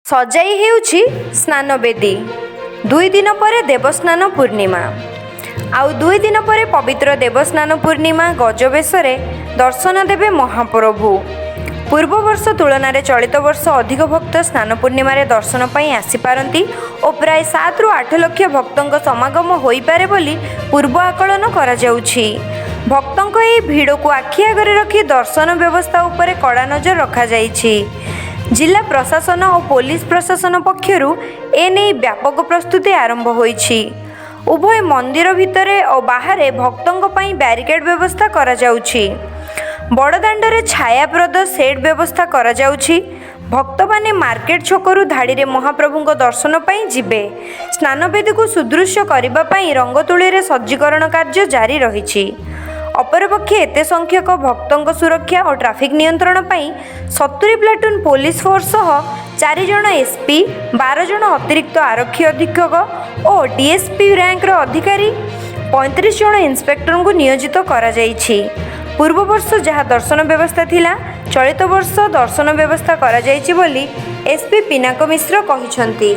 ସଜାଇ ହେଉଛି ସ୍ନାନବେଦୀ। 2 ଦିନ ପରେ ଦେବସ୍ନାନ ପୂର୍ଣ୍ଣିମା। ଆଉ 2 ଦିନ ପରେ ପବିତ୍ର ଦେବସ୍ନାନ ପୂର୍ଣ୍ଣିମା ଗଜବେଶରେ ଦର୍ଶନ ଦେବେ ମହାପ୍ରଭୁ। ପୂର୍ବ ବର୍ଷ ତୁଳନାରେ ଚଳିତ ବର୍ଷ ଅଧିକ ଭକ୍ତ ସ୍ନାନ ପୂର୍ଣ୍ଣିମାରେ ଦର୍ଶନ ପାଇଁ ଆସିପାରନ୍ତି ଓ ପ୍ରାୟ 7ରୁ 8 ଲକ୍ଷ ଭକ୍ତଙ୍କ ସମାଗମ ହୋଇପାରେ ବୋଲି ପୂର୍ବ ଆକଳନ କରାଯାଉଛି। ଭକ୍ତଙ୍କ ଏହି ଭିଡ଼କୁ ଆଖି ଆଗରେ ରଖି ଦର୍ଶନ ବ୍ୟବସ୍ଥା ଉପରେ କଡ଼ା ନଜର ରଖାଯାଇଛି। ଜିଲ୍ଲା ପ୍ରଶାସନ ଓ ପୋଲିସ ପ୍ରଶାସନ ପକ୍ଷରୁ ଏନେଇ ବ୍ୟାପକ ପ୍ରସ୍ତୁତି ଆରମ୍ଭ ହୋଇଛି। ଉଭୟ ମନ୍ଦିର ଭିତରେ ଓ ବାହାରେ ଭକ୍ତଙ୍କ ପାଇଁ ବ୍ୟାରିକେଡ୍ ବ୍ୟବସ୍ଥା କରାଯାଉଛି। ବଡ଼ଦାଣ୍ଡରେ ଛାୟାପ୍ରଦ ସେଡ୍ ବ୍ୟବସ୍ଥା କରାଯାଉଛି। ଭକ୍ତମାନେ ମାର୍କେଟ ଛକରୁ ଧାଡ଼ିରେ ମହାପ୍ରଭୁଙ୍କ ଦର୍ଶନ ପାଇଁ ଯିବେ। ସ୍ନାନବେଦୀକୁ ସୁଦୃଶ୍ୟ କରିବା ପାଇଁ ରଙ୍ଗତୁଳୀରେ ସଜ୍ଜୀକରଣ କାର୍ଯ୍ୟ ଜାରି ରହିଛି। ଅପରପକ୍ଷେ ଏତେ ସଂଖ୍ୟକ ଭକ୍ତଙ୍କ ସୁରକ୍ଷା ଓ ଟ୍ରାଫିକ୍ ନିୟନ୍ତ୍ରଣ ପାଇଁ 70 ପ୍ଲାଟୁନ୍ ପୋଲିସ ଫୋର୍ସ ସହ ଚାରି ଜଣ ଏସ୍ପି, 12 ଜଣ ଅତିରିକ୍ତ ଆରକ୍ଷୀ ଅଧୀକ୍ଷକ ଓ ଡିଏସ୍ପି ରାଙ୍କର ଅଧିକାରୀ, 35 ଜଣ ଇନ୍ସପେକ୍ଟରଙ୍କୁ ନିୟୋଜିତ କରାଯାଇଛି। ପୂର୍ବ ବର୍ଷ ଯାହା ଦର୍ଶନ ବ୍ୟବସ୍ଥା ଥିଲା, ଚଳିତ ବର୍ଷ ଦର୍ଶନ ବ୍ୟବସ୍ଥା କରାଯାଇଛି ବୋଲି ଏସ୍ପି ପିନାକ ମିଶ୍ର କହିଛନ୍ତି।